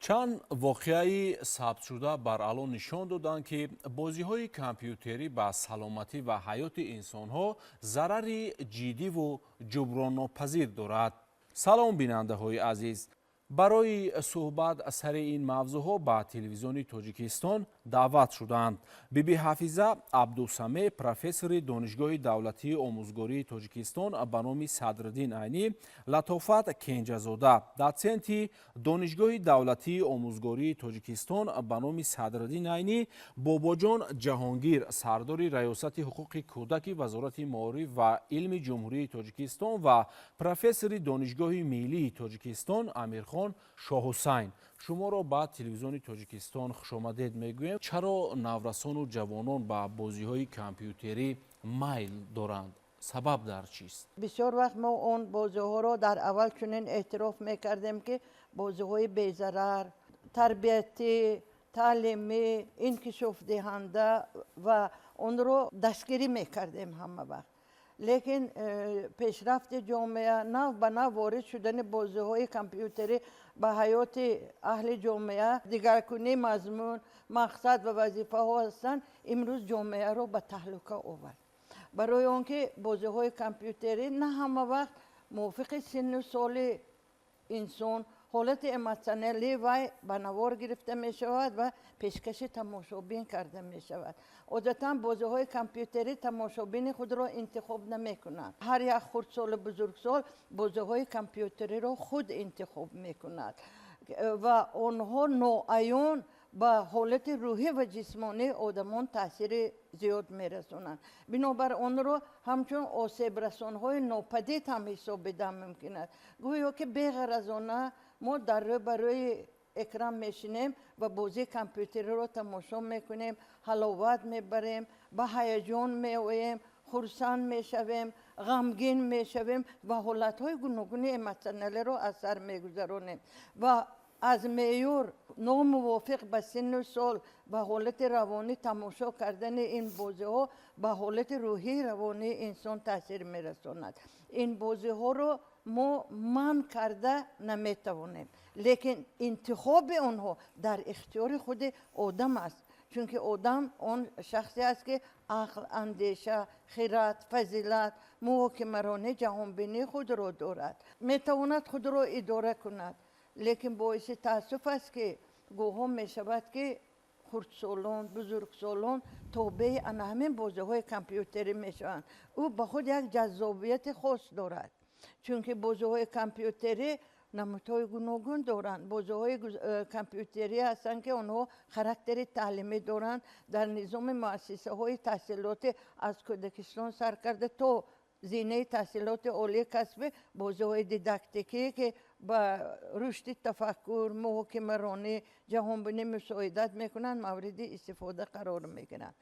Чанд воқеаи сабтшуда баръало нишон доданд, ки бозиҳои компютерӣ ба саломатӣ ва ҳаёти инсонҳо зарари ҷиддиву ҷуброннопазир дорад. Салом, бинандаҳои азиз! Барои суҳбат сари ин мавзӯъҳо ба Телевизиони Тоҷикистон даъват шуданд Биби Ҳафиза Абдусаме, профессори Донишгоҳи давлатии омӯзгории Тоҷикистон ба номи Садриддин Айнӣ, Латофат Кенҷазода, дотсенти Донишгоҳи давлатии омӯзгории Тоҷикистон ба номи Садриддин Айнӣ, Бобоҷон Ҷаҳонгир, сардори Раёсати ҳуқуқи кӯдаки Вазорати маориф ва илми Ҷумҳурии Тоҷикистон ва профессори Донишгоҳи миллии Тоҷикистон Амирхон Шоҳҳусайн. Шуморо ба Телевизиони Тоҷикистон хушомадед мегӯем. Чаро наврасону ҷавонон ба бозиҳои компютерӣ майл доранд? Сабаб дар чист? Бисёр вақт мо он бозиҳоро дар аввал чунин эътироф мекардем, ки бозиҳои безарар, тарбиятӣ, таълимӣ, инкишофдиҳанда ва онро дастгирӣ мекардем ҳама вақт. Лекин пешрафти ҷомеа, нав ба нав ворид шудани бозиҳои компютерӣ ба ҳаёти аҳли ҷомеа, дигаркунии мазмун, мақсад ва вазифаҳо ҳастанд, имрӯз ҷомеаро ба таҳлука овард. Барои он ки бозиҳои компютерӣ на ҳама вақт мувофиқи синну соли инсон, ҳолати эмотсионалии вай ба навор гирифта мешавад ва пешкаши тамошобин карда мешавад. Одатан бозиҳои компютерӣ тамошобини худро интихоб намекунанд. Ҳар як хурдсолу бузургсол бозиҳои компютериро худ интихоб мекунад ва онҳо ноаён ба ҳолати рӯҳӣ ва ҷисмонии одамон таъсири зиёд мерасонанд. Бинобар онро ҳамчун осебрасонҳои нопадид ҳам ҳисобидан мумкин аст. Гӯё ки беғаразона мо дар рӯбарӯи экран мешинем ва бозии компютериро тамошо мекунем, ҳаловат мебарем, ба ҳаяҷон меоем, хурсанд мешавем, ғамгин мешавем ва ҳолатҳои гуногуни эмотсионалиро аз сар мегузаронем ва аз меъёр номувофиқ ба синну сол ба ҳолати равонӣ тамошо кардани ин бозиҳо ба ҳолати рӯҳии равонии инсон таъсир мерасонад. Ин бозиҳоро мо манъ карда наметавонем, лекин интихоби онҳо дар ихтиёри худи одам аст, чунки одам он шахсе аст, ки ақл, андеша, хират, фазилат, муҳокимаронӣ, ҷаҳонбинии худро дорад, метавонад худро идора кунад. Лекин боиси таассуф аст, ки гоҳҳо мешавад, ки хурдсолон, бузургсолон тобеи ана ҳамин бозиҳои компютерӣ мешаванд. Ӯ ба худ як ҷаззобияти хос дорад, чунки бозиҳои компютерӣ намудҳои гуногун доранд. Бозиҳои компютерӣ ҳастанд, ки онҳо характери таълимӣ доранд. Дар низоми муассисаҳои таҳсилотӣ аз кӯдакистон сар карда то зинаи таҳсилоти олии касбӣ бозиҳои дидактикӣ, ки ба рушди тафаккур, муҳокимаронӣ, ҷаҳонбинӣ мусоидат мекунанд, мавриди истифода қарор мегиранд.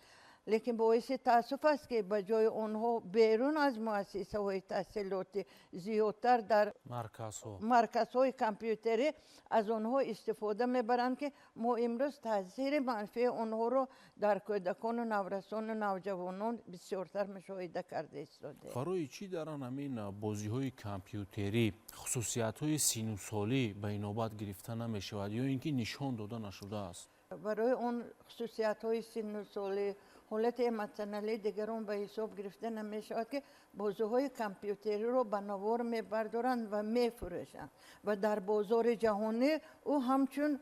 Лекин боиси таассуф аст, ки ба ҷои онҳо берун аз муассисаҳои таҳсилотӣ зиёдтар дар марказҳо марказҳои компютерӣ аз онҳо истифода мебаранд, ки мо имрӯз таъсири манфии онҳоро дар кӯдакону наврасону навҷавонон бисёртар мушоҳида карда истодем. Барои чӣ дар ан ҳамин бозиҳои компютерӣ хусусиятҳои синнусолӣ ба инобат гирифта намешавад ё ин ки нишон дода нашудааст? Барои он хусусиятҳои синнусолӣ, ҳолати эмотсионалии дигарон ба ҳисоб гирифта намешавад, ки бозиҳои компютериро ба навор мебардоранд ва мефурӯшанд ва дар бозори ҷаҳонӣ ӯ ҳамчун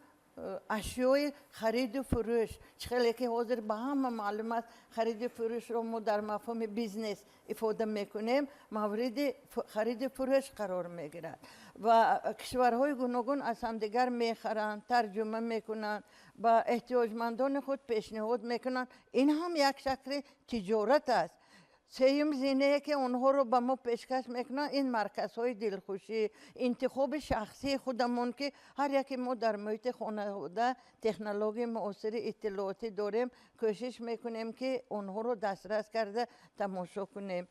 ашёи хариду фурӯш, чӣ хеле ки ҳозир ба ҳама маълум аст, хариду фурӯшро мо дар мафҳуми бизнес ифода мекунем, мавриди хариду фурӯш қарор мегирад ва кишварҳои гуногун аз ҳамдигар мехаранд, тарҷума мекунанд, ба эҳтиёҷмандони худ пешниҳод мекунанд. Ин ҳам як шакли тиҷорат аст. Сеюм зинае, ки онҳоро ба мо пешкаш мекунанд, ин марказҳои дилхушӣ, интихоби шахсии худамон, ки ҳар яке мо дар муҳити хонавода технологияи муосири иттилоотӣ дорем, кӯшиш мекунем, ки онҳоро дастрас карда тамошо кунем.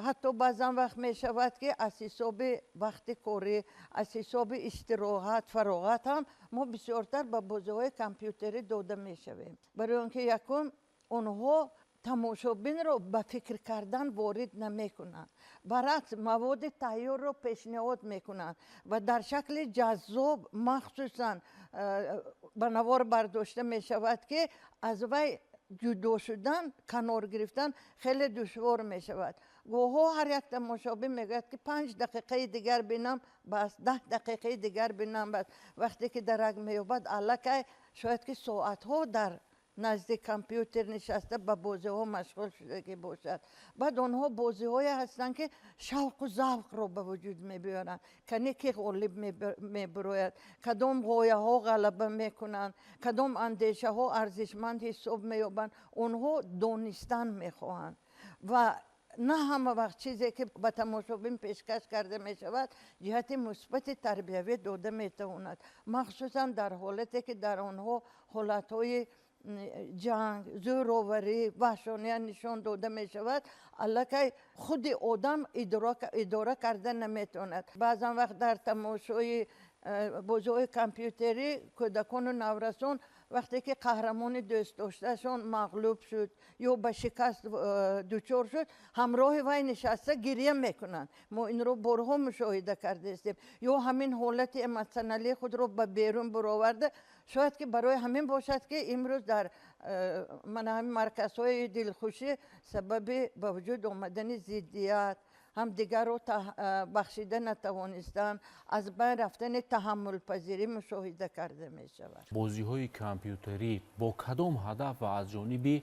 Ҳатто баъзан вақт мешавад, ки аз ҳисоби вақти корӣ, аз ҳисоби истироҳат, фароғат ҳам мо бисёртар ба бозиҳои компютерӣ дода мешавем, барои он ки якум онҳо Тамошобинро ба фикр кардан ворид намекунанд, баръакс, маводи тайёрро пешниҳод мекунанд ва дар шакли ҷаззоб, махсусан ба навор бардошта мешавад, ки аз вай ҷудо шудан, канор гирифтан хеле душвор мешавад. Гоҳҳо ҳар як тамошобин мегӯяд, ки 5 дақиқаи дигар бинам бас, 10 дақиқаи дигар бинам бас. Вақте ки дарак меёбад, аллакай шояд ки соатҳо дар назди компютер нишаста, ба бозиҳо машғул шудагӣ бошад. Баъд онҳо бозиҳое ҳастанд, ки шавқу завқро ба вуҷуд мебиёранд: кане ки ғолиб мебирояд, кадом ғояҳо ғалаба мекунанд, кадом андешаҳо арзишманд ҳисоб меёбанд. Онҳо донистан мехоҳанд ва на ҳама вақт чизе, ки ба тамошобин пешкаш карда мешавад, ҷиҳати мусбати тарбиявӣ дода метавонад, махсусан дар ҳолате, ки дар онҳо ҳолатҳои ҷанг, зӯроварӣ, ваҳшония нишон дода мешавад. Аллакай худи одам идора карда наметавонад. Баъзан вақт дар тамошои бозиҳои компютерӣ кӯдакону наврасон, вақте ки қаҳрамони дӯстдоштаашон мағлуб шуд ё ба шикаст дучор шуд, ҳамроҳи вай нишаста гиря мекунанд. Мо инро борҳо мушоҳида кардаистем. Ё ҳамин ҳолати эмотсионалии худро ба берун бароварда, шояд ки барои ҳамин бошад, ки имрӯз дар мана ҳамин марказҳои дилхушӣ сабаби ба вуҷуд омадани зиддият, ҳамдигарро бахшида натавонистан, аз байн рафтани таҳаммулпазирӣ мушоҳида карда мешавад. Бозиҳои компютерӣ бо кадом ҳадаф ва аз ҷониби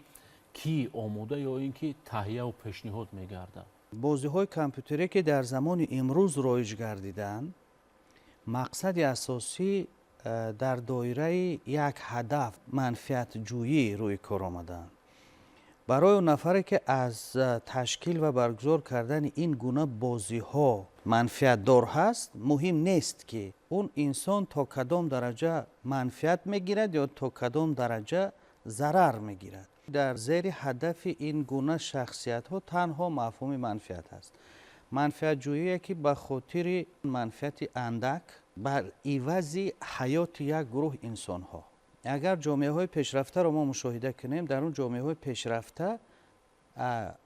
кӣ омода ё ин ки таҳияву пешниҳод мегардад? Бозиҳои компютерӣ, ки дар замони имрӯз роиҷ гардиданд, мақсади асосӣ дар доираи як ҳадаф, манфиатҷӯӣ рӯи кор омаданд. Барои он нафаре, ки аз ташкил ва баргузор кардани ин гуна бозиҳо манфиатдор ҳаст, муҳим нест, ки он инсон то кадом дараҷа манфиат мегирад ё то кадом дараҷа зарар мегирад. Дар зери ҳадафи ин гуна шахсиятҳо танҳо мафҳуми манфиат ҳаст, манфиатҷӯие, ки ба хотири манфиати андак бар ивази ҳаёти як гурӯҳ инсонҳо. Агар ҷомеаҳои пешрафтаро мо мушоҳида кунем, дар он ҷомеаҳои пешрафта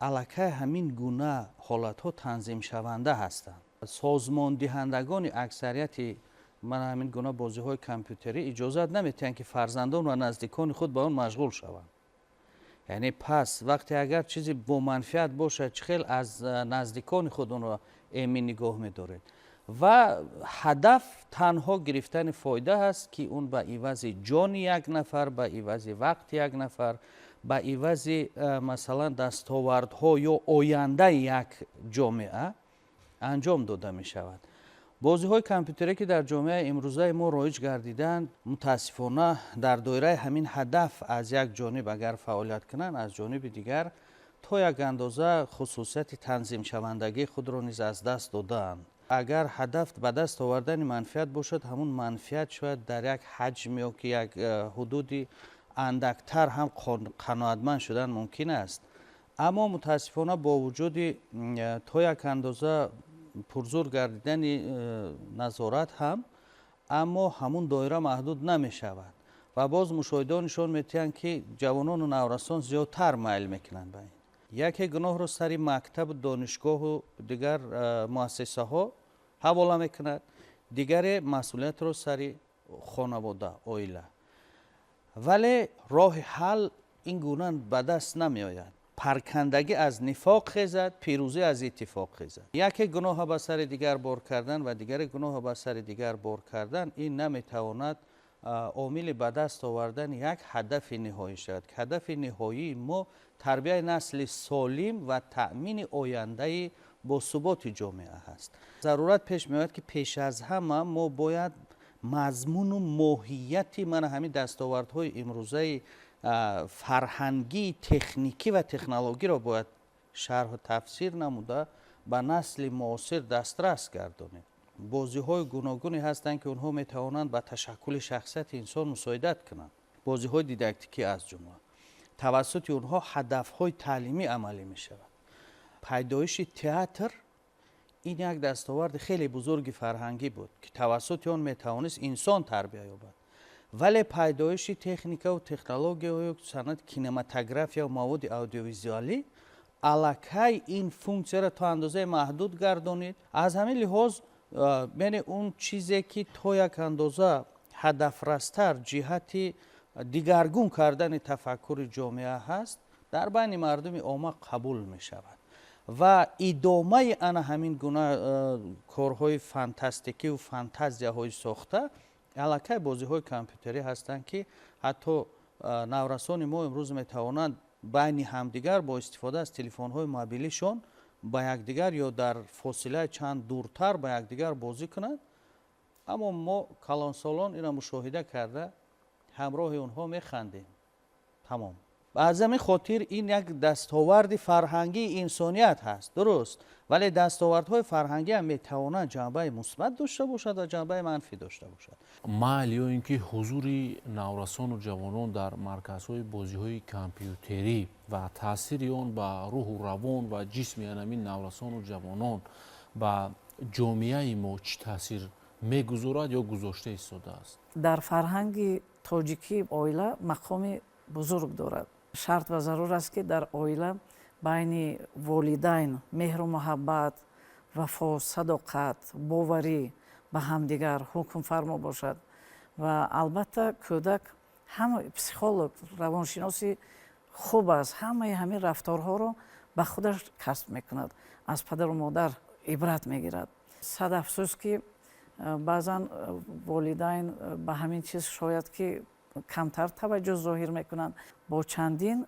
аллакай ҳамин гуна ҳолатҳо танзимшаванда ҳастанд. Созмондиҳандагони аксарияти мана ҳамин гуна бозиҳои компютерӣ иҷозат наметиҳанд, ки фарзандон ва наздикони худ ба он машғул шаванд. Яъне пас вақте агар чизе бо манфиат бошад, чӣ хел аз наздикони худ онро эмин нигоҳ медоред? Ва ҳадаф танҳо гирифтани фоида ҳаст, ки он ба ивази ҷони як нафар, ба ивази вақти як нафар, ба ивази масалан дастовардҳо ё ояндаи як ҷомеа анҷом дода мешавад. Бозиҳои компютерӣ, ки дар ҷомеаи имрӯзаи мо роиҷ гардиданд, мутаассифона, дар доираи ҳамин ҳадаф аз як ҷониб агар фаъолият кунанд, аз ҷониби дигар то як андоза хусусияти танзимшавандагии худро низ аз даст додаанд. Агар ҳадаф ба даст овардани манфиат бошад, ҳамун манфиат шояд дар як ҳаҷм ё ки як ҳудуди андактар ҳам қаноатманд шудан мумкин аст. Аммо мутаассифона, бо вуҷуди то як андоза пурзур гардидани назорат ҳам, аммо ҳамун доира маҳдуд намешавад ва боз мушоҳидаҳо нишон медиҳанд, ки ҷавонону наврасон зиёдтар майл мекунанд ба ин. Яке гуноҳро сари мактабу донишгоҳу дигар муассисаҳо ҳавола мекунад, дигаре масъулиятро сари хонавода, оила. Вале роҳи ҳал ин гуна ба даст намеояд. Паркандагӣ аз нифоқ хезад, пирӯзӣ аз иттифоқ хезад. Яке гуноҳа ба сари дигар бор кардан ва дигаре гуноҳа ба сари дигар бор кардан, ин наметавонад омили ба даст овардани як ҳадафи ниҳоӣ шавад, ки ҳадафи ниҳоии мо тарбияи насли солим ва таъмини ояндаи босуботи ҷомеа ҳаст. Зарурат пеш меояд, ки пеш аз ҳама мо бояд мазмуну моҳияти мана ҳамин дастовардҳои имрӯзаи фарҳангии техникӣ ва технологиро бояд шарҳу тафсир намуда, ба насли муосир дастрас гардонем. Бозиҳои гуногуне ҳастанд, ки онҳо метавонанд ба ташаккули шахсияти инсон мусоидат кунанд, бозиҳои дидактикӣ аз ҷумла. Тавассути онҳо ҳадафҳои таълимӣ амалӣ мешавад. Пайдоиши театр ин як дастоварди хеле бузурги фарҳангӣ буд, ки тавассути он метавонист инсон тарбия ёбад. Вале пайдоиши техникаву технологияҳою санъати кинематография ва маводи аудиовизуалӣ аллакай ин функсияро то андозаи маҳдуд гардонид. Аз ҳамин лиҳоз, яъне он чизе ки то як андоза ҳадафрастар ҷиҳати дигаргун кардани тафаккури ҷомеа ҳаст, дар байни мардуми омма қабул мешавад ва идомаи ана ҳамин гуна корҳои фантастикиву фантазияҳои сохта аллакай бозиҳои компютерӣ ҳастанд, ки ҳатто наврасони мо имрӯз метавонанд байни ҳамдигар бо истифода аз телефонҳои мобилишон ба якдигар ё дар фосилаи чанд дуртар ба якдигар бозӣ кунанд. Аммо мо, калонсолон, инро мушоҳида карда, ҳамроҳи онҳо механдем, тамом. Аз ҳамин хотир ин як дастоварди фарҳангии инсоният ҳаст, дуруст, вале дастовардҳои фарҳангӣ ҳам метавонанд ҷанбаи мусбат дошта бошад ва ҷанбаи манфӣ дошта бошад. Майл ё ин ки ҳузури наврасону ҷавонон дар марказҳои бозиҳои компютерӣ ва таъсири он ба рӯҳу равон ва ҷисми анамин наврасону ҷавонон ба ҷомеаи мо чӣ таъсир мегузорад ё гузошта истодааст? Дар фарҳанги тоҷикӣ оила мақоми бузург дорад. Шарт ва зарур аст, ки дар оила байни волидайн меҳру муҳаббат, вафо, садоқат, боварӣ ба ҳамдигар ҳукмфармо бошад. Ва албатта, кӯдак ҳама психолог, равоншиноси хуб аст, ҳамаи ҳамин рафторҳоро ба худаш касб мекунад, аз падару модар ибрат мегирад. Сад афсӯс, ки баъзан волидайн ба ҳамин чиз шояд ки камтар таваҷҷӯҳ зоҳир мекунанд. Бо чандин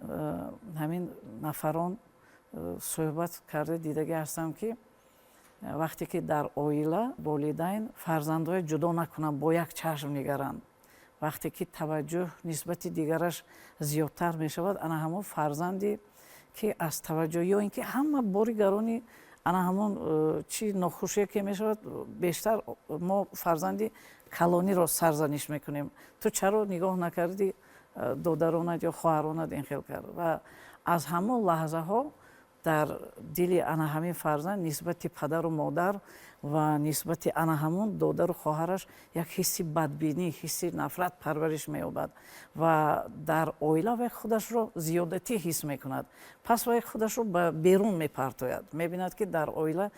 ҳамин нафарон суҳбат карда дидагӣ ҳастам, ки вақте ки дар оила волидайн фарзандҳоя ҷудо накунанд, бо як чашм нигаранд, вақте ки таваҷҷӯҳ нисбати дигараш зиёдтар мешавад, ана ҳамон фарзанде ки аз таваҷҷӯҳ ё ин ки ҳама бори гарони ана ҳамон чӣ нохушие ки мешавад, бештар мо фарзанди калониро сарзаниш мекунем: ту чаро нигоҳ накардӣ додаронат ё хоҳаронат, ин хел кард. Ва аз ҳамон лаҳзаҳо дар дили ана ҳамин фарзанд нисбати падару модар ва нисбати ана ҳамон додару хоҳараш як ҳисси бадбинӣ, ҳисси нафрат парвариш меёбад ва дар оила вай худашро зиёдатӣ ҳис мекунад. Пас вай худашро ба берун мепартояд, мебинад, ки дар оила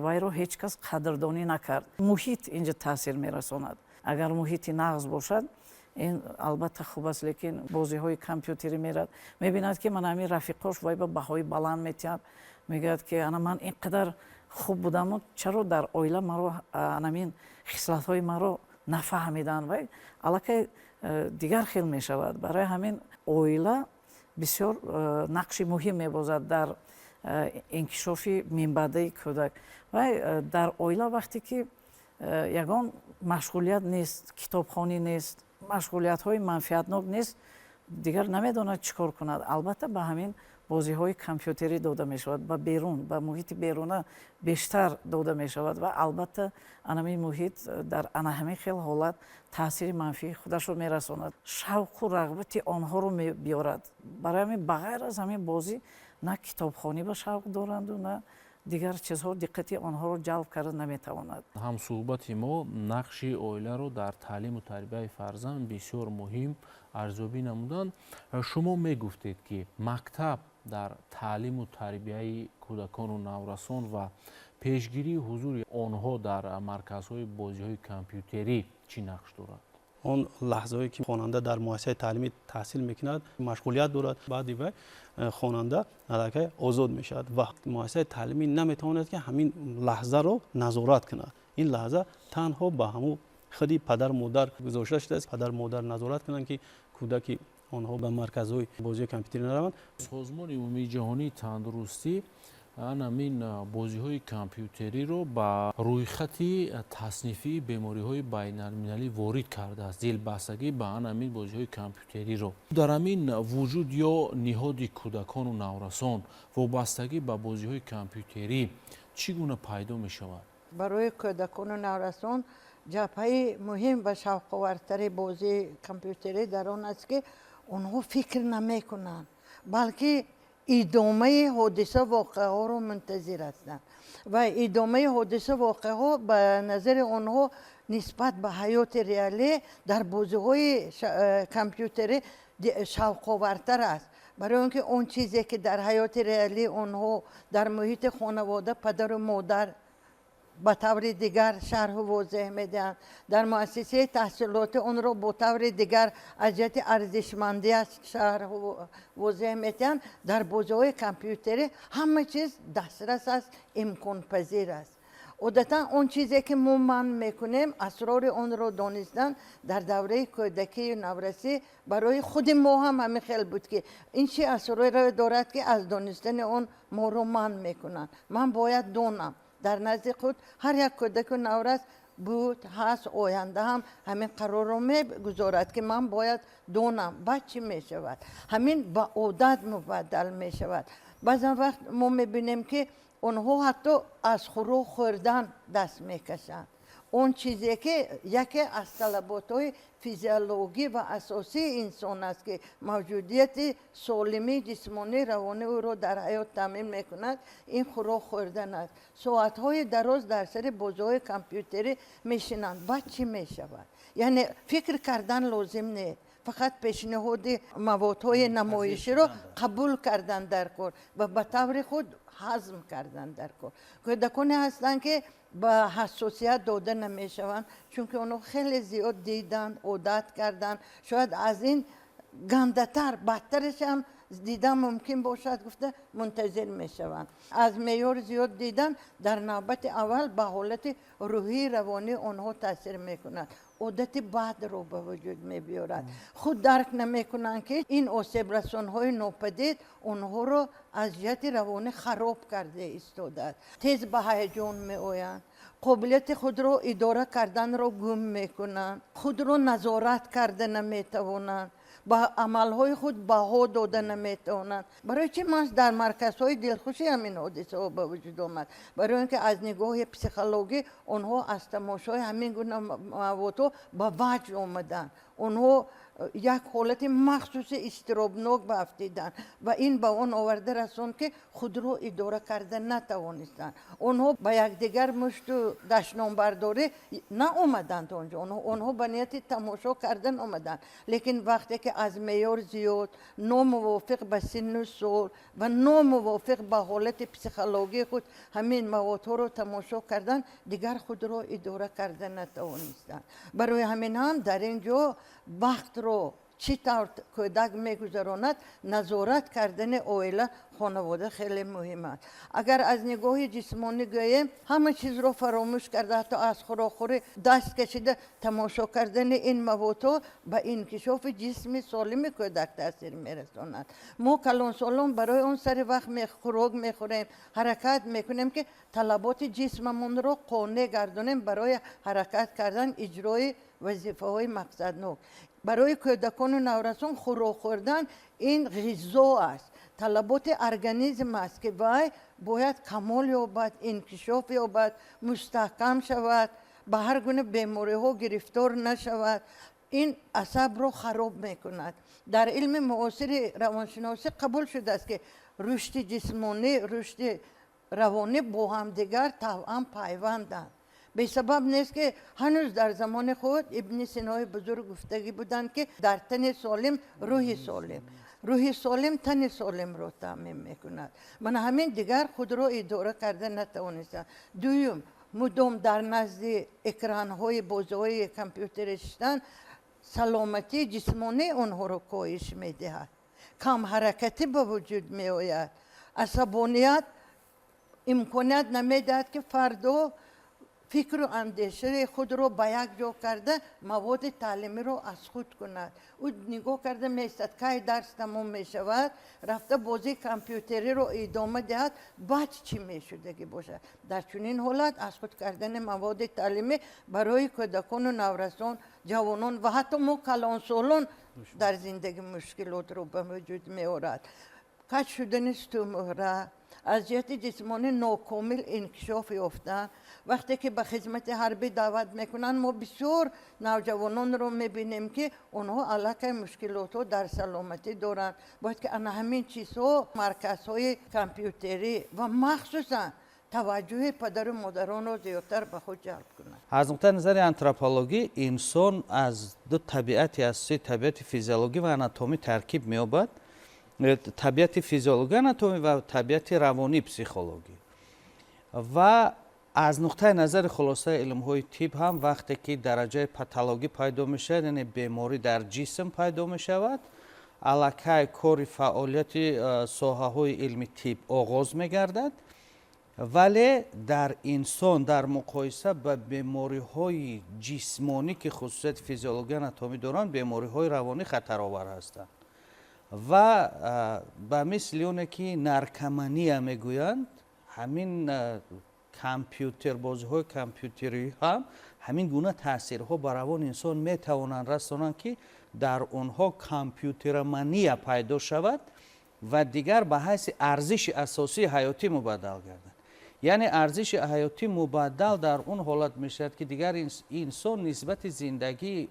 вайро ҳеҷ кас қадрдонӣ накард. Муҳит инҷа таъсир мерасонад. Агар муҳити нағз бошад, ин албатта хуб аст, лекин бозиҳои компютерӣ мерад, мебинад, ки ман ҳамин рафиқош вай ба баҳои баланд метиҳад, мегӯяд, ки ана ман ин қадар хуб будаму чаро дар оила маро анамин хислатҳои маро нафаҳмиданд? Вай аллакай дигар хел мешавад. Барои ҳамин оила бисёр нақши муҳим мебозад дар инкишофи минбаъдаи кӯдак. Вай дар оила вақте ки ягон машғулият нест, китобхонӣ нест, машғулиятҳои манфиатнок нест, дигар намедонад чӣ кор кунад. Албатта, ба ҳамин бозиҳои компютерӣ дода мешавад, ба берун, ба муҳити беруна бештар дода мешавад ва албатта, анамин муҳит дар ана ҳамин хел ҳолат таъсири манфии худашро мерасонад, шавқу рағбати онҳоро мебиёрад. Барои ҳамин, ба ғайр аз ҳамин бозӣ, на китобхонӣ ба шавқ доранду, на дигар чизҳо диққати онҳоро ҷалб карда наметавонад. Ҳамсӯҳбати мо нақши оиларо дар таълиму тарбияи фарзанд бисёр муҳим арзёбӣ намуданд. Шумо мегуфтед, ки мактаб дар таълиму тарбияи кӯдакону наврасон ва пешгирии ҳузури онҳо дар марказҳои бозиҳои компютерӣ чӣ нақш дорад? Он лаҳзаҳое ки хонанда дар муассисаи таълимӣ таҳсил мекунад, машғулият дорад. Баъди вай хонанда аллакай озод мешавад ва муассисаи таълимӣ наметавонад, ки ҳамин лаҳзаро назорат кунад. Ин лаҳза танҳо ба ҳамун худи падару модар гузошта шудааст, падару модар назорат кунанд, ки кӯдаки онҳо ба марказҳои бозиҳои компютерӣ нараванд. Созмони умумии ҷаҳонии тандурустӣ анамин бозиҳои компютериро ба рӯйхати таснифии бемориҳои байналмилалӣ ворид кардааст, дилбастагӣ ба анамин бозиҳои компютериро. Дар ҳамин вуҷуд ё ниҳоди кӯдакону наврасон вобастагӣ ба бозиҳои компютерӣ чӣ гуна пайдо мешавад? Барои кӯдакону наврасон ҷабҳаи муҳим ва шавқовартари бозии компютерӣ дар он аст, ки онҳо фикр намекунанд, балки идомаи ҳодиса воқеаҳоро мунтазир ҳастанд ва идомаи ҳодиса воқеаҳо ба назари онҳо Нисбат ба ҳаёти реалӣ дар бозиҳои компютерӣ шавқовартар аст, барои он ки он чизе, ки дар ҳаёти реалӣ онҳо дар муҳити хонавода падару модар ба таври дигар шарҳу возеҳ медиҳанд, дар муассисаи таҳсилотӣ онро бо таври дигар аз ҷиҳати арзишмандиаш шарҳу возеҳ медиҳанд, дар бозиҳои компютерӣ ҳама чиз дастрас аст, имконпазир аст. Одатан он чизе, ки мо манъ мекунем, асрори онро донистан дар давраи кӯдакию наврасӣ барои худи мо ҳам ҳамин хел буд, ки ин чи асроре дорад, ки аз донистани он моро манъ мекунанд, ман бояд донам. Дар назди худ ҳар як кӯдаку наврас буд, ҳаст, оянда ҳам ҳамин қарорро мегузорад, ки ман бояд донам, баъд чӣ мешавад? Ҳамин ба одат мубаддал мешавад. Баъзан вақт мо мебинем, ки онҳо ҳатто аз хӯрок хӯрдан даст мекашанд, он чизе, ки яке аз талаботҳои физиологӣ ва асосии инсон аст, ки мавҷудияти солимии ҷисмонӣ, равонии ӯро дар ҳаёт таъмин мекунад, ин хӯрок хӯрдан аст. Соатҳои дароз дар сари бозиҳои компютерӣ мешинанд. Баъд чӣ мешавад? Яъне фикр кардан лозим не, фақат пешниҳоди маводҳои намоиширо қабул кардан дар кор ва ба таври худ ҳазм кардан дар кор. Кӯдаконе ҳастанд, ки ба ҳассосият дода намешаванд, чунки онҳо хеле зиёд диданд, одат карданд, шояд аз ин гандатар, бадтараш ҳам дидан мумкин бошад гуфта мунтазир мешаванд. Аз меъёр зиёд дидан дар навбати аввал ба ҳолати рӯҳии равонии онҳо таъсир мекунад, одати бадро ба вуҷуд мебиёрад. Худ дарк намекунанд, ки ин осебрасонҳои нопадид онҳоро аз ҷиҳати равонӣ хароб карда истодааст. Тез ба ҳаяҷон меоянд, қобилияти худро идора карданро гум мекунанд, худро назорат карда наметавонанд, ба амалҳои худ баҳо дода наметавонанд. Барои чӣ маҳз дар марказҳои дилхушӣ ҳамин ҳодисаҳо ба вуҷуд омад? Барои он ки аз нигоҳи психологӣ онҳо аз тамошои ҳамин гуна маводҳо ба ваҷд омаданд, онҳо як ҳолати махсуси изтиробнок баафтиданд ва ин ба он оварда расонд, ки худро идора карда натавонистанд. Онҳо ба якдигар мушту дашномбардорӣ наомаданд онҷо, онҳо ба нияти тамошо кардан омаданд, лекин вақте ки аз меъёр зиёд, номувофиқ ба синну сол ва номувофиқ ба ҳолати психологии худ ҳамин маводҳоро тамошо карданд, дигар худро идора карда натавонистанд. Барои ҳамин ҳам дар ин ҷо вақтро чӣ тавр кӯдак мегузаронад, назорат кардани оила, хонавода хеле муҳим аст. Агар аз нигоҳи ҷисмонӣ гӯем, ҳама чизро фаромӯш карда, ҳатто аз хӯрокхӯрӣ даст кашида, тамошо кардани ин маводҳо ба инкишофи ҷисми солими кӯдак таъсир мерасонад. Мо калонсолон барои он сари вақт хӯрок мехӯрем, ҳаракат мекунем, ки талаботи ҷисмамонро қонеъ гардонем барои ҳаракат кардан, иҷрои вазифаҳои мақсаднок. Барои кӯдакону наврасон хӯрок хӯрдан ин ғизо аст, талаботи организм аст, ки вай бояд камол ёбад, инкишоф ёбад, мустаҳкам шавад, ба ҳар гуна бемориҳо гирифтор нашавад. Ин асабро хароб мекунад. Дар илми муосири равоншиносӣ қабул шудааст, ки рушди ҷисмонӣ, рушди равонӣ бо ҳамдигар тавъан пайванданд. Бесабаб нест, ки ҳанӯз дар замони худ Ибни Синои бузург гуфтагӣ буданд, ки дар тани солим рӯҳи солим, рӯҳи солим тани солимро таъмин мекунад. Мана ҳамин дигар худро идора карда натавонистанд. Дуюм, мудом дар назди экранҳои бозиҳои компютерӣ шиштан саломатии ҷисмонии онҳоро коҳиш медиҳад, камҳаракатӣ ба вуҷуд меояд, асабоният имконият намедиҳад, ки фардо фикру андешаи худро ба як ҷо карда, маводи таълимиро аз худ кунад. Ӯ нигоҳ карда меистад, кай дарс тамом мешавад, рафта бозии компютериро идома диҳад. Баъд чӣ мешудагӣ бошад? Дар чунин ҳолат аз худ кардани маводи таълимӣ барои кӯдакону наврасон, ҷавонон ва ҳатто мо калонсолон дар зиндагӣ мушкилотро ба вуҷуд меорад. Каҷ шудани сутунмуҳра, аз ҷиҳати ҷисмонӣ нокомил инкишоф ёфтан. Вақте ки ба хизмати ҳарбӣ даъват мекунанд, мо бисёр навҷавононро мебинем, ки онҳо аллакай мушкилотҳо дар саломатӣ доранд. Бояд ки ана ҳамин чизҳо марказҳои компютерӣ ва махсусан Таваҷҷӯҳи падару модаронро зиёдтар ба худ ҷалб кунад. Аз нуқтаи назари антропологӣ инсон аз ду табиати асосӣ, табиати физиологӣ ва анатомӣ, таркиб меёбад. Табиати физиологӣ, анатомӣ ва табиати равонӣ, психологӣ. Ва аз нуқтаи назари хулосаи илмҳои тиб ҳам, вақте ки дараҷаи патологӣ пайдо мешавад, яъне беморӣ дар ҷисм пайдо мешавад, аллакай кори фаъолияти соҳаҳои илми тиб оғоз мегардад. Вале дар инсон дар муқоиса ба бемориҳои ҷисмонӣ, ки хусусияти физиологӣ, анатомӣ доранд, бемориҳои равонӣ хатаровар ҳастанд. Ва ба мисли оне ки наркомания мегӯянд, ҳамин компютер, бозиҳои компютерӣ ҳам ҳамин гуна таъсирҳо ба равони инсон метавонанд расонанд, ки дар онҳо компютеромания пайдо шавад ва дигар ба ҳайси арзиши асосии ҳаётӣ мубаддал гардад. Яъне арзиши ҳаётӣ мубаддал дар он ҳолат мешавад, ки дигар инсон нисбати зиндагии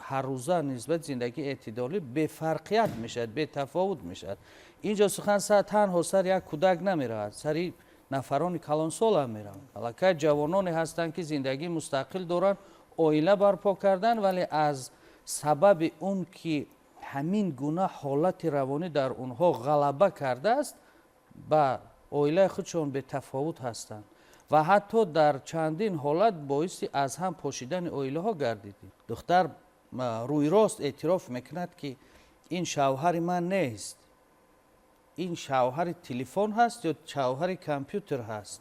ҳаррӯза, нисбати зиндагии эътидолӣ бефарқият мешавад, бетафовут мешавад. Инҷо сухан танҳо сари як кӯдак намеравад, сари нафарони калонсол ҳам меравад. Аллакай ҷавононе ҳастанд, ки зиндагии мустақил доранд, оила барпо карданд, вале аз сабаби он ки ҳамин гуна ҳолати равонӣ дар онҳо ғалаба кардааст, ба оилаи худшон бетафовут ҳастанд ва ҳатто дар чандин ҳолат боиси аз ҳам пошидани оилаҳо гардидем. Духтар рӯйрост эътироф мекунад, ки ин шавҳари ман нест, ин шавҳари телефон ҳаст ё шавҳари компютер ҳаст.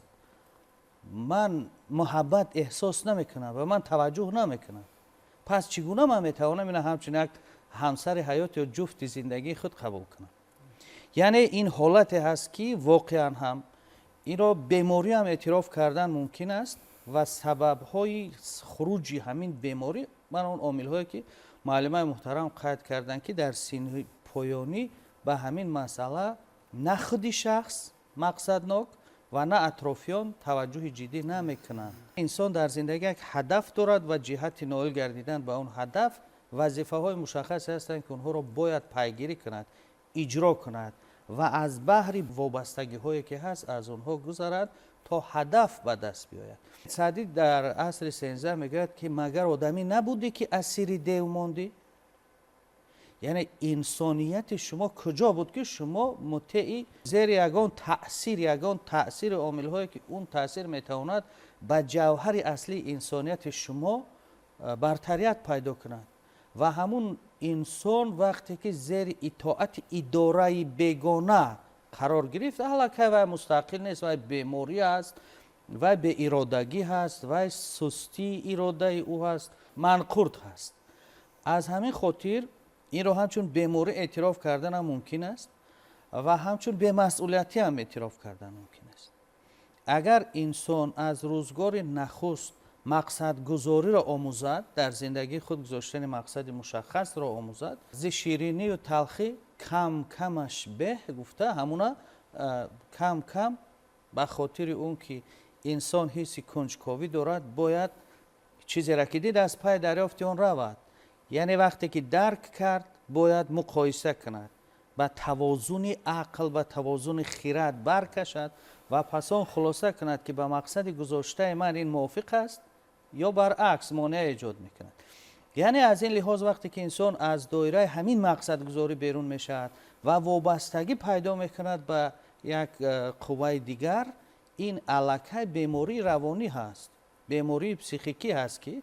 Ман муҳаббат эҳсос намекунам ва ман таваҷҷӯҳ намекунам, пас чӣ гуна ман метавонам ина ҳамчун як ҳамсари ҳаёт ё ҷуфти зиндагии худ қабул кунам? Яъне ин ҳолате ҳаст, ки воқеан ҳам инро беморӣ ҳам эътироф кардан мумкин аст. Ва сабабҳои хуруҷи ҳамин беморӣ ман он омилҳое ки муаллимаи муҳтарам қайд карданд, ки дар синни поёнӣ ба ҳамин масъала на худи шахс мақсаднок ва на атрофиён таваҷҷӯҳи ҷиддӣ намекунанд. Инсон дар зиндагӣ як ҳадаф дорад ва ҷиҳати ноил гардидан ба он ҳадаф вазифаҳои мушаххасе ҳастанд, ки онҳоро бояд пайгирӣ кунад, иҷро кунад ва аз баҳри вобастагиҳое ки ҳаст, аз онҳо гузарад, то ҳадаф ба даст биёяд. Саъдӣ дар асри 13 мегӯяд, ки магар одамӣ набудӣ, ки асири дев мондӣ? Яъне инсонияти шумо куҷо буд, ки шумо мутеи зери ягон таъсири омилҳое, ки он таъсир метавонад ба ҷавҳари аслии инсонияти шумо бартарият пайдо кунад? Ва ҳамун инсон вақте ки зери итоати идораи бегона қарор гирифт, аллакай вай мустақил нест, вай беморӣ аст, вай беиродагӣ ҳаст, вай сустии иродаи ӯ ҳаст, манқурт ҳаст. Аз ҳамин хотир инро ҳамчун беморӣ эътироф карданам мумкин аст ва ҳамчун бемасъулиятӣ ҳам эътироф кардан мумкин аст. Агар инсон аз рӯзгори нахуст мақсадгузориро омӯзад, дар зиндагии худ гузоштани мақсади мушаххасро омӯзад, зи ширинию талхӣ кам камаш беҳ гуфта, ҳамуна кам кам, ба хотири он ки инсон ҳисси кунҷковӣ дорад, бояд чизеро ки дид, аз пай дарёфти он равад. Яъне вақте ки дарк кард, бояд муқоиса кунад, ба тавозуни ақл, ба тавозуни хирад баркашад ва пас он хулоса кунад, ки ба мақсади гузоштаи ман ин мувофиқ аст ё баръакс монеа эҷод мекунад. Яъне аз ин лиҳоз, вақте ки инсон аз доираи ҳамин мақсадгузорӣ берун мешавад ва вобастагӣ пайдо мекунад ба як қувваи дигар, ин аллакай бемории равонӣ ҳаст, бемории психикӣ ҳаст, ки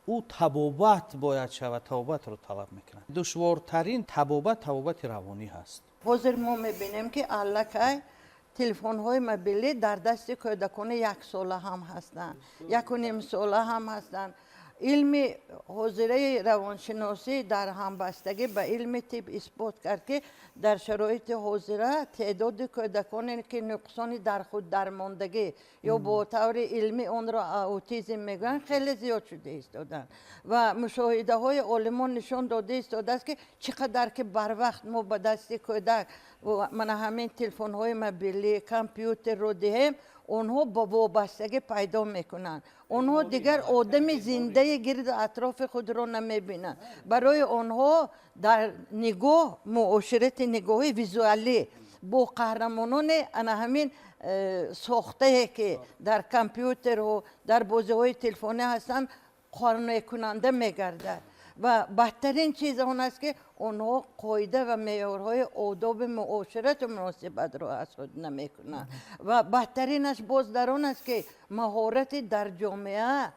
ӯ табобат бояд шавад, табобатро талаб мекунад. Душвортарин табобат табобати равонӣ ҳаст. Ҳозир мо мебинем, ки аллакай телефонҳои мобилӣ дар дасти кӯдакони яксола ҳам ҳастанд, 1,5 сола ҳам ҳастанд. Илми ҳозираи равоншиносӣ дар ҳамбастагӣ ба илми тиб исбот кард, ки дар шароити ҳозира теъдоди кӯдаконе, ки нуқсони дар худ дармондагӣ ё бо таври илмӣ онро аутизм мегӯянд, хеле зиёд шуда истоданд. Ва мушоҳидаҳои олимон нишон дода истодааст, ки чӣ қадар ки барвақт мо ба дасти кӯдак мана ҳамин телефонҳои мобилӣ, компютерро диҳем, онҳо ба вобастагӣ пайдо мекунанд. Онҳо дигар одами зиндаи гирду атрофи худро намебинанд. Барои онҳо дар нигоҳ, муоширати нигоҳи визуалӣ Бо қаҳрамонони ана ҳамин сохтае, ки дар компютеру дар бозиҳои телефонӣ ҳастанд, қонеъкунанда мегардад. Ва бадтарин чиз он аст, ки онҳо қоида ва меъёрҳои одоби муоширату муносибатро аз худ намекунанд. Ва бадтаринаш боз дар он аст, ки маҳорати дар ҷомеа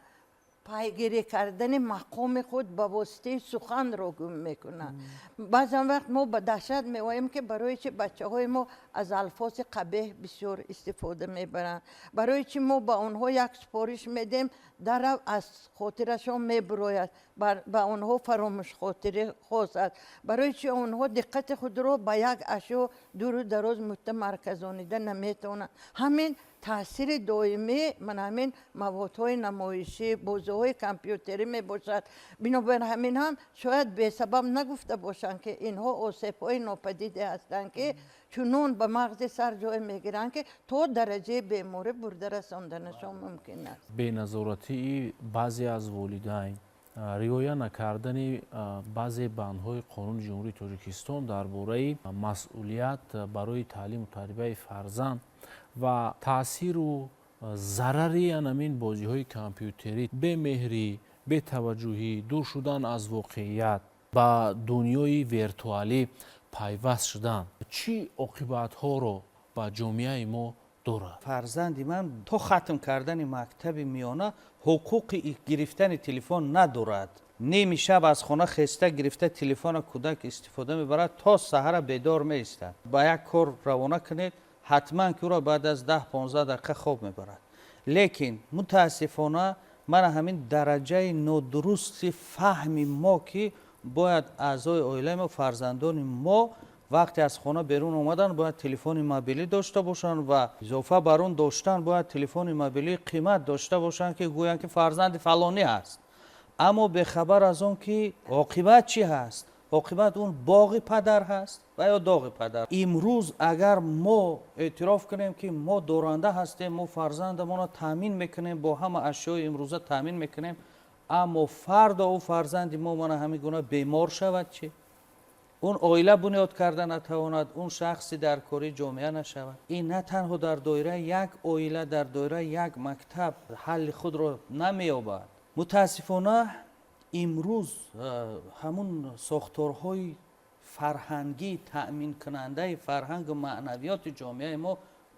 пайгирӣ кардани мақоми худ ба воситаи суханро гум мекунанд. Баъзан вақт мо ба даҳшат меоем, ки барои чи бачаҳои мо аз алфози қабеҳ бисёр истифода мебаранд, барои чи мо ба онҳо як супориш медиҳем, дарав аз хотирашон мебурояд, ба онҳо фаромӯшхотирӣ хос аст, барои чи онҳо диққати худро ба як ашё дуру дароз мутамарказонида наметавонанд. Ҳамин таъсири доимӣ ман ҳамин маводҳои намоишӣ, бозиҳои компютерӣ мебошад. Бинобар ҳамин ҳам шояд бесабаб нагуфта бошанд, ки инҳо осебҳои нопадиде ҳастанд, ки чунон ба мағзи сар ҷой мегиранд, ки то дараҷаи беморӣ бурда расонданашон мумкин аст. Беназоратии баъзе аз волидайн, риоя накардани баъзе бандҳои Қонуни Ҷумҳурии Тоҷикистон дар бораи масъулият барои таълиму тарбияи фарзанд ва таъсиру зарари анамин бозиҳои компютерӣ, бемеҳрӣ, бетаваҷҷӯҳӣ, дур шудан аз воқеият, ба дунёи виртуалӣ пайваст шудан чӣ оқибатҳоро ба ҷомеаи мо дорад? Фарзанди ман то хатм кардани мактаби миёна ҳуқуқи гирифтани телефон надорад. Ними шаб аз хона хеста, гирифта телефона кӯдак истифода мебарад, то саҳара бедор меистад. Ба як кор равона кунед, ҳатман ки ӯро баъд аз 10-15 дақиқа хоб мебарад. Лекин мутаассифона мана ҳамин дараҷаи нодурусти фаҳми мо, ки бояд аъзои оилаи мо, фарзандони мо вақте аз хона берун омадан бояд телефони мобилӣ дошта бошанд ва илова бар он доштан бояд телефони мобилии қимат дошта бошанд, ки гӯянд, ки фарзанди фалонӣ ҳаст, аммо бехабар аз он ки оқибат чӣ ҳаст. Оқибат он боғи падар ҳаст ва ё доғи падар. Имрӯз агар мо эътироф кунем, ки мо доранда ҳастем, мо фарзандамонро таъмин мекунем, бо ҳама ашёи имрӯза таъмин мекунем, аммо фардо ӯ фарзанди мо мана ҳамин гуна бемор шавад, чӣ? Он оила бунёд карда натавонад, он шахси дар кори ҷомеа нашавад. Ин на танҳо дар доираи як оила, дар доираи як мактаб ҳалли худро намеёбад. Мутаассифона имрӯз ҳамун сохторҳои фарҳангӣ, таъминкунандаи фарҳангу маънавиёти ҷомеаи мо,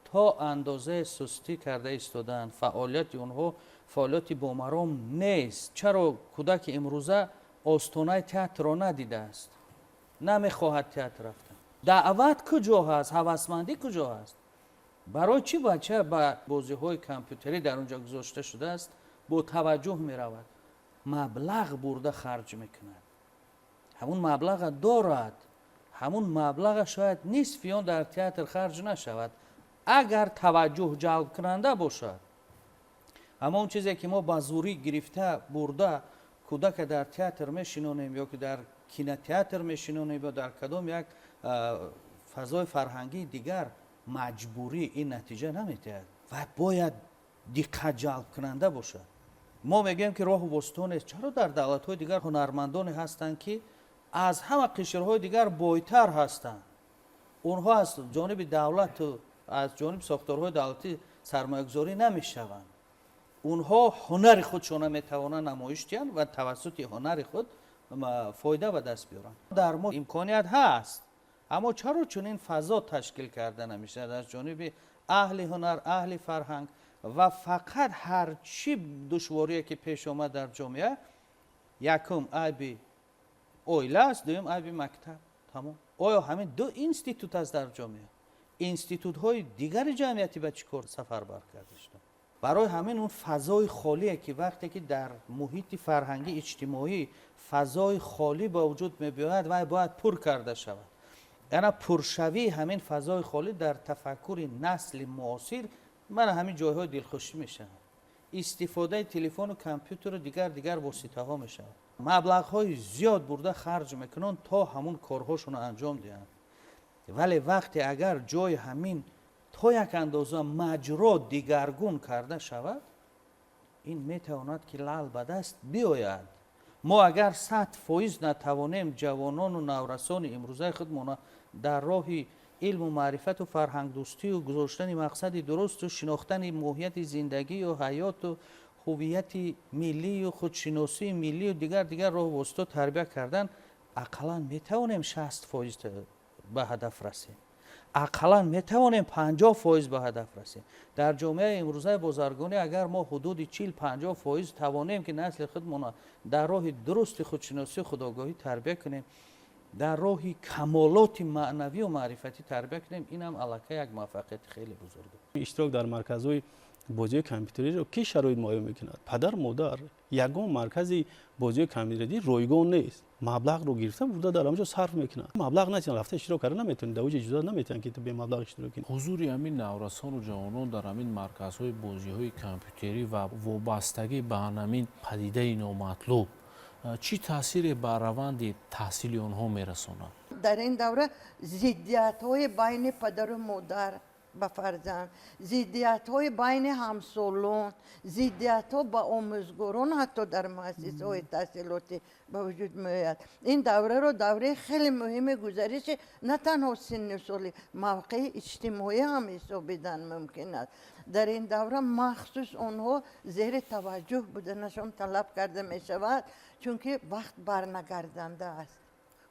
то андозае сустӣ карда истодаанд. Фаъолияти онҳо фаъолияти бомаром нест. Чаро кӯдаки имрӯза остонаи театрро надидааст, намехоҳад театр рафтан? Даъват куҷо ҳаст? Ҳавасмандӣ куҷо ҳаст? Барои чӣ бача ба бозиҳои компютерӣ дар он ҷо гузошта шудааст, бо таваҷҷӯҳ меравад, маблағ бурда харҷ мекунад? Ҳамун маблаға дорад, ҳамун маблаға шояд нисфи он дар театр харҷ нашавад, агар таваҷҷӯҳ ҷалбкунанда бошад. Аммо он чизе, ки мо ба зурӣ гирифта бурда кӯдака дар театр мешинонем ё ки дар кинотеатр мешинонем ё дар кадом як фазои фарҳангии дигар маҷбурӣ, ин натиҷа наметиҳад ва бояд диққат ҷалбкунанда бошад. Мо мегӯем, ки роҳу воситаҳо нест. Чаро дар давлатҳои дигар ҳунармандоне ҳастанд, ки аз ҳама қишрҳои дигар бойтар ҳастанд? Онҳо аз ҷониби давлату аз ҷониби сохторҳои давлатӣ сармоягузорӣ намешаванд. Онҳо ҳунари худшона метавонанд намоиш диҳанд ва тавассути ҳунари худ фоида ба даст биёранд. Дар мо имконият ҳаст, аммо чаро чунин фазо ташкил карда намешавад аз ҷониби аҳли ҳунар, аҳли фарҳанг? Ва фақат ҳар чӣ душворие, ки пеш омад дар ҷомеа, якум айби оила аст, дуюм айби мактаб, тамом. Оё ҳамин ду институт аст дар ҷомеа? Институтҳои дигари ҷамъиятӣ ба чӣ кор сафарбар карда шуданд? Барои ҳамин он фазои холие, ки вақте ки дар муҳити фарҳангӣ, иҷтимоӣ фазои холӣ ба вуҷуд мебиёяд, вай бояд пур карда шавад. Яъне пуршавии ҳамин фазои холӣ дар тафаккури насли муосир мана ҳамин ҷойҳои дилхушӣ мешавад, истифодаи телефону компютеру дигар воситаҳо мешавад. Маблағҳои зиёд бурда харҷ мекунанд, то ҳамун корҳошонро анҷом диҳанд. Вале вақте агар ҷои ҳамин то як андоза маҷро дигаргун карда шавад, ин метавонад, ки лаъл ба даст биёяд. Мо агар 100% натавонем ҷавонону наврасони имрӯзаи худмона дар роҳи Илму маърифату фарҳангдӯстию гузоштани мақсади дурусту шинохтани моҳияти зиндагию ҳаёту ҳуввияти миллию худшиносии миллию дигар дигар роҳу восита тарбия кардан, ақаллан метавонем 60% ба ҳадаф расем, ақаллан метавонем 50% ба ҳадаф расем. Дар ҷомеаи имрӯзаи бозаргонӣ агар мо ҳудуди 40-50% тавонем, ки насли худмона дар роҳи дурусти худшиносию худогоҳӣ тарбия кунем, дар роҳи камолоти маънавию маърифатӣ тарбия кунем, инам аллакай як муваффақияти хеле бузург. Иштирок дар марказҳои бозиҳои компютериро ки шароит муҳайё мекунад? Падар, модар. Ягон маркази бозиҳои компютерӣ ройгон нест. Маблағро гирифта бурда дар ҳамҷо сарф мекунад. Маблағ натиҳан, рафта иштирок карда наметавонӣ. Дар оҷа иҷозат наметиҳанд, ки ту бемаблағ иштирок кунӣ. Ҳузури ҳамин наврасону ҷавонон дар ҳамин марказҳои бозиҳои компютерӣ ва вобастагӣ ба ҳамин падидаи номатлуб чӣ таъсире ба раванди таҳсили онҳо мерасонад? Дар ин давра зиддиятҳои байни падару модар ба фарзанд, зиддиятҳои байни ҳамсолон, зиддиятҳо ба омӯзгорон ҳатто дар муассисаҳои таҳсилотӣ ба вуҷуд меояд. Ин давраро давраи хеле муҳими гузариши на танҳо синну соли, мавқеи иҷтимоӣ ҳам ҳисобидан мумкин аст. Дар ин давра махсус онҳо зери таваҷҷӯҳ буданашон талаб карда мешавад, чунки вақт барнагарданда аст.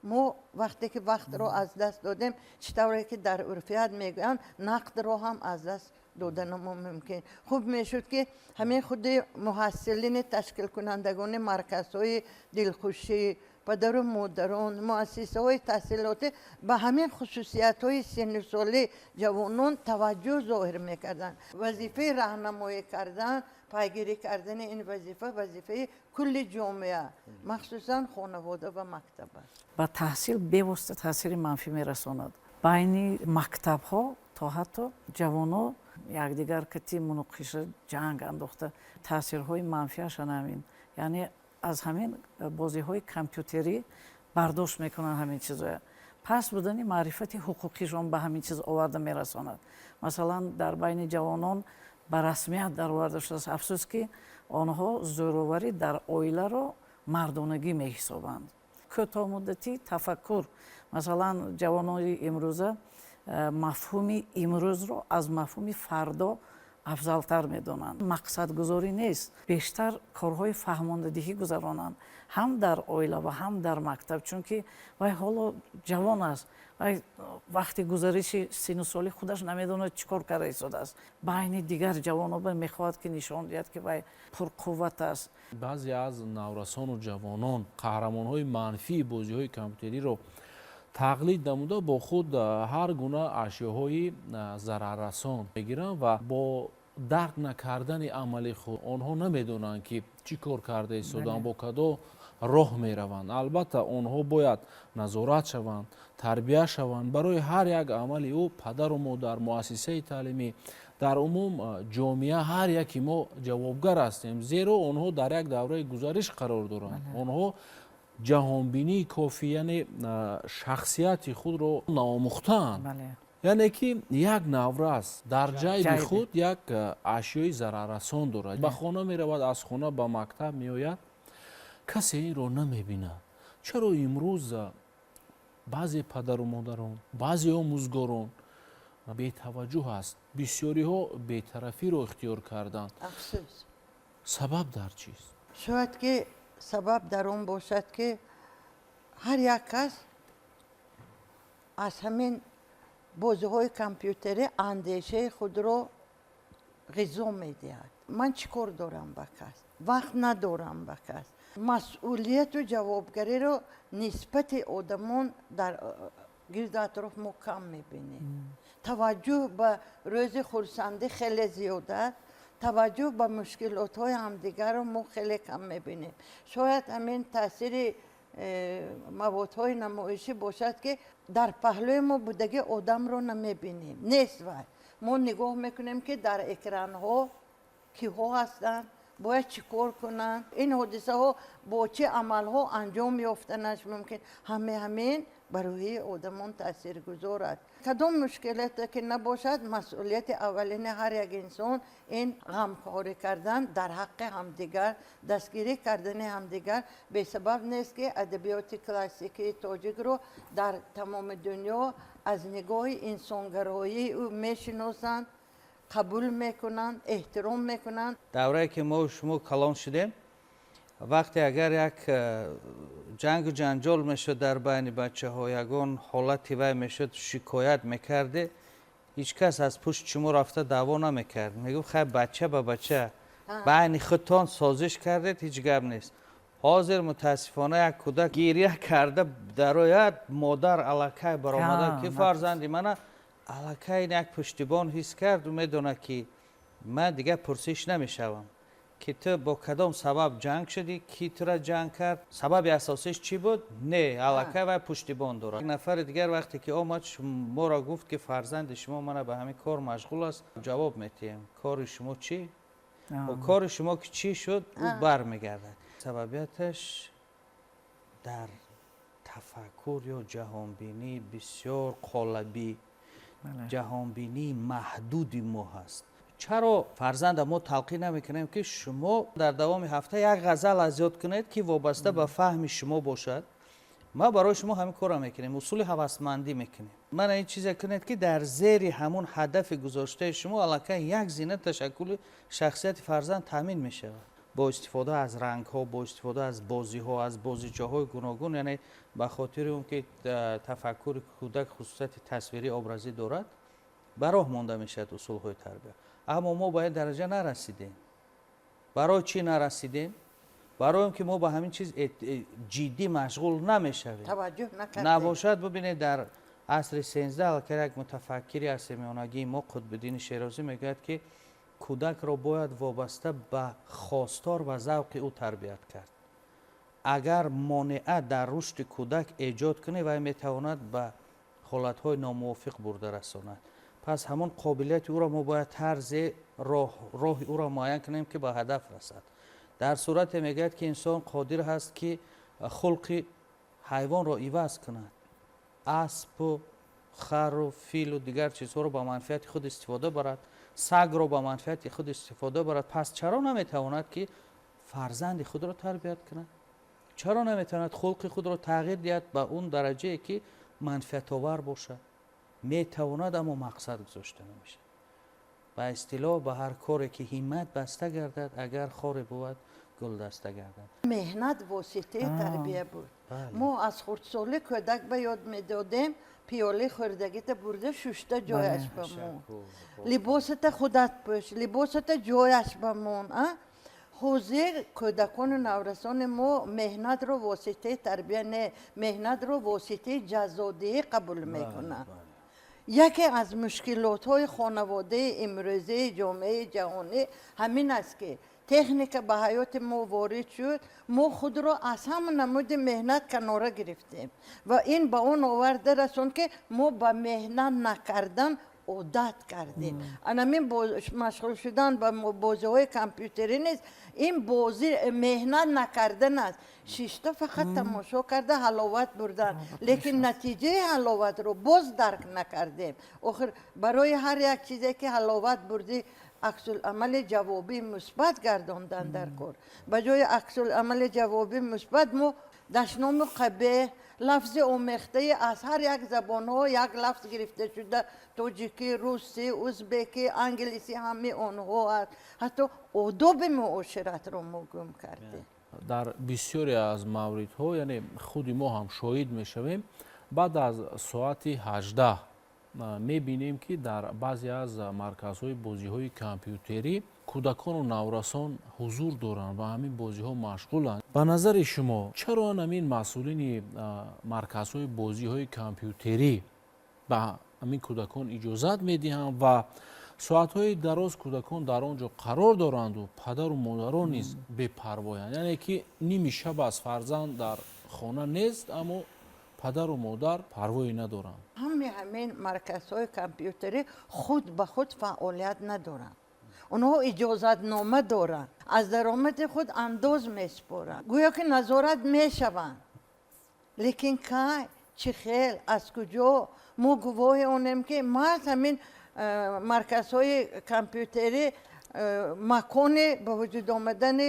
Мо вақте ки вақтро аз даст додем, чӣ тавре ки дар урфият мегӯянд, нақдро ҳам аз даст доданамо мумкин. Хуб мешуд, ки ҳамин худи муҳассилини ташкилкунандагони марказҳои дилхушӣ, падару модарон, муассисаҳои таҳсилотӣ ба ҳамин хусусиятҳои синнусолии ҷавонон таваҷҷӯҳ зоҳир мекарданд. Вазифаи раҳнамоӣ кардан, пайгирӣ кардани ин вазифа вазифаи кулли ҷомеа, махсусан хонавода ва мактаб аст. Ба таҳсил бевосита таъсири манфӣ мерасонад. Байни мактабҳо то ҳатто ҷавоно якдигар кати муноқиша, ҷанг андохта, таъсирҳои манфиашан ҳамин. Яъне аз ҳамин бозиҳои компютерӣ бардошт мекунанд ҳамин чизоя. Паст будани маърифати ҳуқуқишон ба ҳамин чиз оварда мерасонад. Масалан, дар байни ҷавонон ба расмият дароварда шудааст, афсӯс, ки онҳо зӯроварӣ дар оиларо мардонагӣ меҳисобанд. Кӯтоҳмуддатӣ тафаккур. Масалан, ҷавонони имрӯза мафҳуми имрӯзро аз мафҳуми фардо афзалтар медонанд. Мақсадгузорӣ нест. Бештар корҳои фаҳмондадиҳӣ гузаронанд ҳам дар оила ва ҳам дар мактаб, чунки вай ҳоло ҷавон аст, вай вақти гузариши сину соли худаш намедонад, чӣ кор карда истодааст. Байни дигар ҷавоно мехоҳад, ки нишон диҳад, ки вай пурқувват аст. Баъзе аз наврасону ҷавонон қаҳрамонҳои манфии бозиҳои компютериро тақлид намуда, бо худ ҳар гуна ашёҳои зараррасон мегиранд ва бо дарк накардани амали худ онҳо намедонанд, ки чӣ кор карда истоданд, бо кадо роҳ мераванд. Албатта, онҳо бояд назорат шаванд, тарбия шаванд. Барои ҳар як амали ӯ падару модар, муассисаи таълимӣ, дар умум ҷомеа, ҳар яки мо ҷавобгар ҳастем, зеро онҳо дар як давраи гузариш қарор доранд. Онҳо ҷаҳонбинии кофӣ, яъне шахсияти худро наомӯхтаанд. Яъне ки як наврас дар ҷайби худ як ашёи зараррасон дорад, ба хона меравад, аз хона ба мактаб меояд, касе инро намебинад. Чаро имрӯз баъзе падару модарон, баъзе омӯзгорон бетаваҷҷӯҳ аст? Бисёриҳо бетарафиро ихтиёр карданд. Сабаб дар чист? Шояд ки сабаб дар он бошад, ки ҳар як кас аз ҳамин бозиҳои компютерӣ андешаи худро ғизо медиҳад. Ман чӣ кор дорам ба кас, вақт надорам ба кас. Масъулияту ҷавобгариро нисбати одамон дар гирду атроф мо кам мебинем. Таваҷҷӯҳ ба рӯзи хурсандӣ хеле зиёд аст, таваҷҷӯҳ ба мушкилотҳои ҳамдигарро мо хеле кам мебинем. Шояд ҳамин таъсири маводҳои намоишӣ бошад, ки дар паҳлӯи мо будаги одамро намебинем, нест вай. Мо нигоҳ мекунем, ки дар экранҳо киҳо ҳастанд. Бояд чӣ кор кунанд, ин ҳодисаҳо бо чӣ амалҳо анҷом ёфтанаш мумкин. Ҳаме ҳамин ба рӯҳии одамон таъсиргузор аст. Кадом мушкилоте ки набошад, масъулияти аввалини ҳар як инсон ин ғамхорӣ кардан дар ҳаққи ҳамдигар, дастгирӣ кардани ҳамдигар. Бесабаб нест, ки адабиёти классикии тоҷикро дар тамоми дунё аз нигоҳи инсонгароии ӯ мешиносанд, қабул мекунанд, эҳтиром мекунанд. Даврае ки мо шумо калон шудем, вақте агар як ҷангу ҷанҷол мешуд дар байни бачаҳо, ягон ҳолати вай мешуд, шикоят мекарде, ҳеҷ кас аз пушти шумо рафта даъво намекард. Мегуфт: «Хай, бача ба бача, байни худтон созиш кардед, ҳеҷ гап нест». Ҳозир, мутаассифона, як кӯдак гиря карда дарояд, модар аллакай баромада, ки фарзанди мана аллакай як пуштибон ҳис карду медонад, ки ман дигар пурсиш намешавам, ки ту бо кадом сабаб ҷанг шудӣ, ки тура ҷанг кард, сабаби асосиш чӣ буд. Не, аллакай вай пуштибон дорад. Нафари дигар вақте ки омад, моро гуфт, ки фарзанди шумо мана ба ҳамин кор машғул аст, ҷавоб метиҳем: «Кори шумо чӣ? Кори шумо ки чӣ шуд?» Ӯ бармегардад. Сабабияташ дар тафаккур ё ҷаҳонбинии бисёр қолабӣ, ҷаҳонбинии маҳдуди мо ҳаст. Чаро фарзанда мо талқин намекунем, ки шумо дар давоми ҳафта як ғазал аз ёд кунед, ки вобаста ба фаҳми шумо бошад? Ма барои шумо ҳамин корро мекунем, усули ҳавасмандӣ мекунем. Мана ин чизе кунед, ки дар зери ҳамун ҳадафи гузоштаи шумо аллакай як зина ташаккули шахсияти фарзанд таъмин мешавад бо истифода аз рангҳо, бо истифода аз бозиҳо, аз бозичаҳои гуногун. Яъне ба хотири он ки тафаккури кӯдак хусусияти тасвирӣ, образӣ дорад, ба роҳ монда мешавад усулҳои тарбия. Аммо мо ба ин дараҷа нарасидем. Барои чӣ нарасидем? Барои он ки мо ба ҳамин чиз ҷиддӣ машғул намешавем. Таваҷҷӯҳ накардем. Набошад, бибинед, дар асри 13 аллакай як мутафаккири асри миёнагии мо, Қутбиддини Шерозӣ, мегӯяд, ки кӯдакро бояд вобаста ба хостор ва завқи ӯ тарбият кард. Агар монеа дар рушди кӯдак эҷод кунӣ, вай метавонад ба ҳолатҳои номувофиқ бурда расонад. Пас ҳамон қобилияти ӯро мо бояд тарзе роҳи ӯро муайян кунем, ки ба ҳадаф расад. Дар сурате мегӯяд, ки инсон қодир ҳаст, ки хулқи ҳайвонро иваз кунад, аспу хару филу дигар чизҳоро ба манфиати худ истифода барад, сагро ба манфиати худ истифода барад, пас чаро наметавонад, ки фарзанди худро тарбият кунад? Чаро наметавонад хулқи худро тағйир диҳад ба он дараҷае, ки манфиатовар бошад? Метавонад, аммо мақсад гузошта намешавад. Ба истилоҳ, ба ҳар коре ки ҳиммат баста гардад, агар хоре бувад, гулдаста гардад. Меҳнат воситаи тарбия буд. Мо аз хурдсолӣ кӯдак ба ёд медодем: пиёлаи хӯрдагита бурда шушта ҷояш ба мон, либосата худат пӯш, либосата ҷояш ба мон. Ҳозир кӯдакону наврасони мо меҳнатро воситаи тарбия не, меҳнатро воситаи ҷазодиҳӣ қабул мекунанд. Яке аз мушкилотҳои хонаводаи имрӯзаи ҷомеаи ҷаҳонӣ ҳамин аст, ки техника ба ҳаёти мо ворид шуд, мо худро аз ҳама намуди меҳнат канора гирифтем ва ин ба он оварда расонд, ки мо ба меҳнат накардан одат кардем. Анамин машғул шудан ба бозиҳои компютерӣ нест, ин бозӣ меҳнат накардан аст, шишта фақат тамошо карда ҳаловат бурдан. Лекин натиҷаи ҳаловатро боз дарк накардем. Охир барои ҳар як чизе, ки ҳаловат бурдӣ, аксуламали ҷавобии мусбат гардондан дар кор. Ба ҷои аксуламали ҷавобии мусбат мо дашному қабеҳ, лафзи омехтаи аз ҳар як забонҳо як лафз гирифта шуда, тоҷикӣ, русӣ, узбекӣ, англисӣ, ҳамаи онҳо аст. Ҳатто одоби муоширатро мо гум кардем. Дар бисёре аз мавридҳо, яъне худи мо ҳам шоҳид мешавем, баъд аз соати 18 мебинем, ки дар баъзе аз марказҳои бозиҳои компютерӣ кӯдакону наврасон ҳузур доранд ва ҳамин бозиҳо машғуланд. Ба назари шумо, чаро ҳамин масъулини марказҳои бозиҳои компютерӣ ба ҳамин кӯдакон иҷозат медиҳанд ва соатҳои дароз кӯдакон дар он ҷо қарор доранду падару модарон низ бепарвоянд? Яъне ки ними шаб аст, фарзанд дар хона нест, аммо падару модар парвое надоранд. Ҳамаи ҳамин марказҳои компютерӣ худ ба худ фаъолият надоранд. Онҳо иҷозатнома доранд, аз даромади худ андоз месупоранд, гӯё ки назорат мешаванд. Лекин кай, чӣ хел, аз куҷо? Мо гувоҳи онем, ки маҳз ҳамин марказҳои компютерӣ макони ба вуҷуд омадани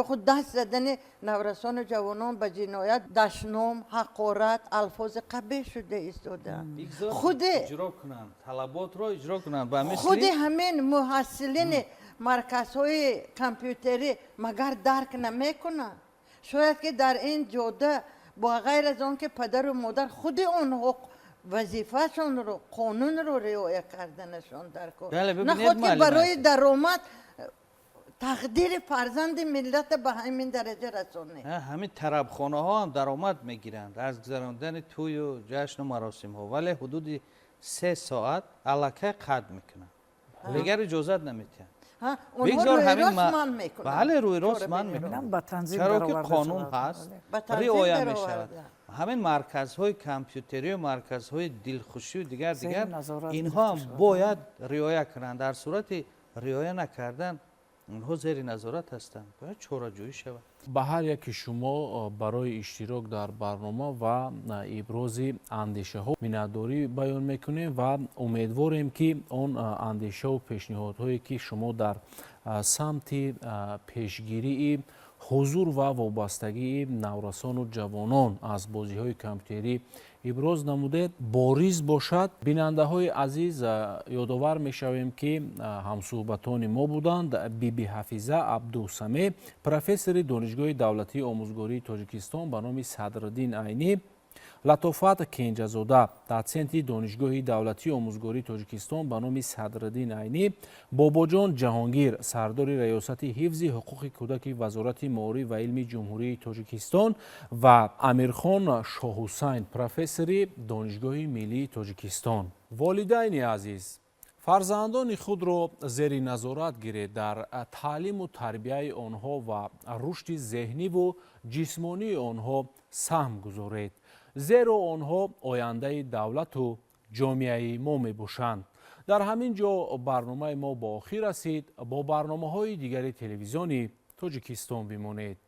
ё худ даст задани наврасону ҷавонон ба ҷиноят, дашном, ҳақорат, алфози қабеҳ шуда истодаанд. Худи иҷро кунанд, талаботро иҷро кунанд. Ба мисли худи ҳамин муҳассилини марказҳои компютерӣ магар дарк намекунанд? Шояд ки дар ин ҷода бо ғайр аз он ки падару модар, худи онҳо вазифаашонро, қонунро риоя карданашон дар кор. Наход ки барои даромад тақдири фарзанди миллата ба ҳамин дараҷа расонед. Ҳамин тарабхонаҳо ҳам даромад мегиранд аз гузарондани тӯю ҷашну маросимҳо, вале ҳудуди 3 соат аллакай қатъ мекунанд, дигар иҷозат наметиҳанд. Бигзор ҳамин, бале, рӯи рост манъ мекунанд, чаро ки қонун ҳаст, риоя мешавад. Ҳамин марказҳои компютерию марказҳои дилхушию дигар дигар, инҳо ҳам бояд риоя кунанд. Дар сурати риоя накардан онҳо зери назорат ҳастанд, бояд чораҷӯӣ шавад. Ба ҳар яки шумо барои иштирок дар барнома ва ибрози андешаҳо миннатдорӣ баён мекунем ва умедворем, ки он андешаву пешниҳодҳое, ки шумо дар самти пешгирии ҳузур ва вобастагии наврасону ҷавонон аз бозиҳои компютерӣ иброз намудед, бориз бошад. Бинандаҳои азиз, ёдовар мешавем, ки ҳамсӯҳбатони мо буданд Биби Ҳафиза Абдусаме, профессори Донишгоҳи давлатии омӯзгории Тоҷикистон ба номи Садриддин Айнӣ, Латофат Кенҷазода, дотсенти Донишгоҳи давлатии омӯзгории Тоҷикистон ба номи Садриддин Айнӣ, Бобоҷон Ҷаҳонгир, сардори Раёсати ҳифзи ҳуқуқи кӯдаки Вазорати маориф ва илми Ҷумҳурии Тоҷикистон ва Амирхон Шоҳҳусайн, профессори Донишгоҳи миллии Тоҷикистон. Волидайни азиз, фарзандони худро зери назорат гиред, дар таълиму тарбияи онҳо ва рушди зеҳниву ҷисмонии онҳо саҳм гузоред, зеро онҳо ояндаи давлату ҷомеаи мо мебошанд. Дар ҳамин ҷо барномаи мо ба охир расид. Бо барномаҳои дигари Телевизиони Тоҷикистон бимонед.